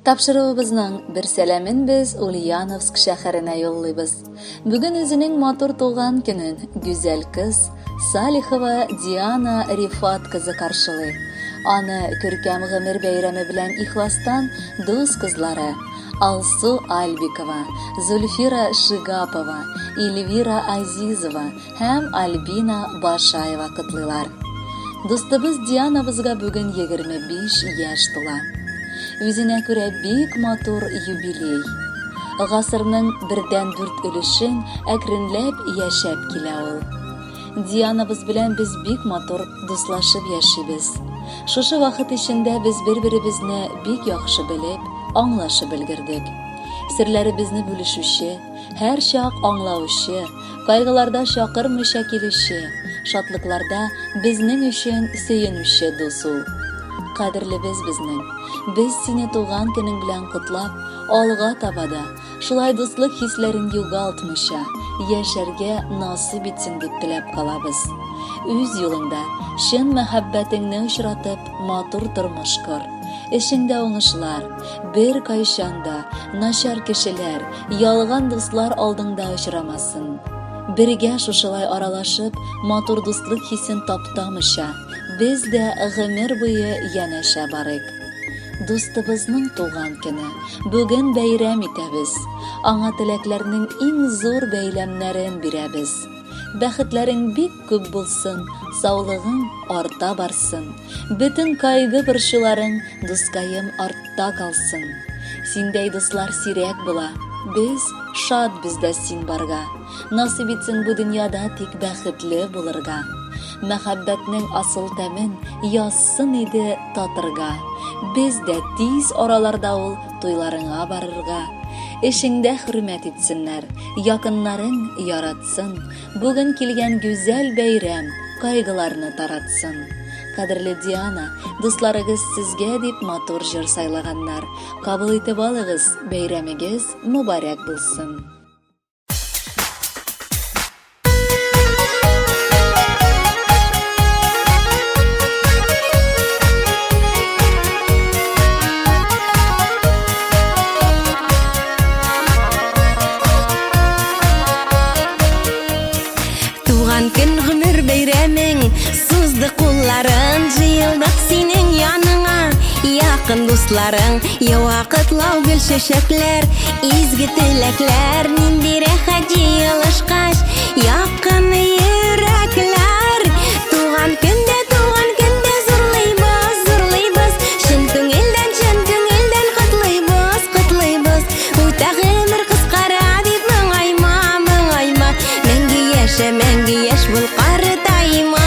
Тапшыруыбызның бер сәламен без Ульяновск шәһәренә юллыйбыз. Бүген үзенең матур туган көнен гүзәл кыз Салихова Диана Рифат кызы каршылый. Аны күркәм гомер бәйрәме белән ихластан дус кызлары Алсу Альбикова, Зульфира Шигапова, Эльвира Азизова һәм Альбина Башаева котлыйлар. Дустыбыз Дианабызга бүген 25 яшь тула. Үзенә күрә бик матур юбилей. Гасырның бердән дүрт өлешен әкренләп яшәп килә ул. Дианабыз белән без бик матур дуслашып яшибез. Шушы вакыт эчендә без бер-беребезне бик яхшы белеп, аңлашып өлгердек. Серләребезне бүлешүче, һәрчак аңлаучы, кайгыларда чакырмыйча килүче, шатлыкларда безнең өчен сөенүче дус ул. Кадерлебез безнең, без сине туган көнең белән котлап, алга таба да шулай дуслык хисләрен югалтмыйча яшәргә насыйп итсен дип теләп калабыз. Үз юлыңда чын мәхәббәтеңне очратып, матур тормыш кор. Эшеңдә уңышлар, беркайчан да начар кешеләр, ялган дуслар алдыңда очрамасын. Бергә шушылай аралашып, матур дуслык хисен таптамыйча, без дә гомер буе янәшә барыйк. Дустыбызның туган көне. Бүген бәйрәм итәбез. Аңа теләкләрнең иң зур бәйләмнәрен бирәбез. Бәхетләрең бик күп булсын, саулыгың арта барсын. Бөтен кайгы-борчуларың, дускаем, артта калсын. Синдәй дуслар сирәк була. Без шат бездә син барга. Насыйп итсен бу дөньяда тик бәхетле булырга. Мәхәббәтнең асыл тәмен язсын иде татырга. Без дә тиз араларда ул туйларыңа барырга. Эшеңдә хөрмәт итсеннәр, якыннарың яратсын. Бүген килгән гүзәл бәйрәм кайгыларны таратсын. Кадерле Диана, дусларыгыз сезгә дип матур җыр сайлаганнар. Кабул итеп алыгыз, бәйрәмегез мөбарәк булсын. Туган көн гомер бәйрәмең Сузды кулларын җыелдык синең яныңа Якын дусларың ява котлау гөл чәчәкләр Изге теләкләр нинди рәхәт җыелышкач Якын йөрәкләр Туган көндә туган көндә зурлыйбыз зурлыйбыз Чын күңелдән чын күңелдән котлыйбыз котлыйбыз Үтә гомер кыскара дип моңайма моңайма Мәңге яшә мәңге яшь бул картайма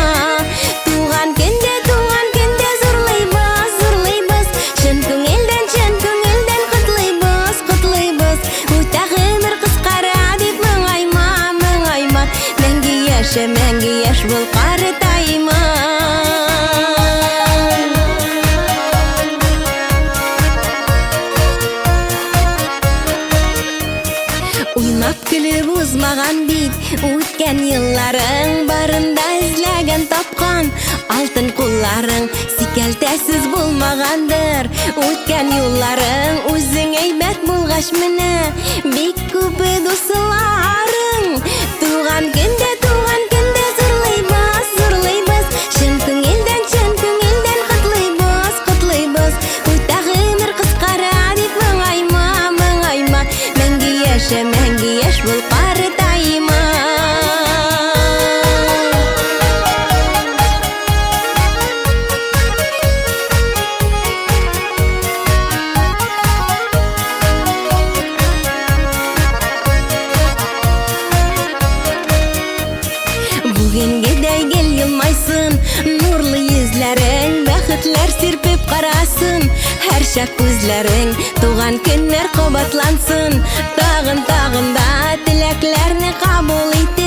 Туган көндә туган көндә зурлыйбыз зурлыйбыз Чын күңелдән чын күңелдән котлыйбыз котлыйбыз Үтә гомер кыскара дип моңайма моңайма Мәңге яшә мәңге яшь бул картайма Уйнап көлеп узмаган бит үткән елларың барында эзләгән тапкан алтын кулларың сикәлтәсез булмагандыр үткән юлларың үзең әйбәт булгач менә бик күп дусларың туган көндә туган көндә зурлыйбыз зурлыйбыз чын күңелдән чын күңелдән котлыйбыз котлыйбыз Үтә гомер кыскара дип моңайма, моңайма. Мәңге яшә, мәңге яшь бул, картайма. Бүгенгедәй гел елмайсын, нурлы йөзләрең, бәхетләр сирпеп карасын, һәрчак күзләрең, туган көннәр кабатлансын, тагын тагын да теләкләрне кабул итеп.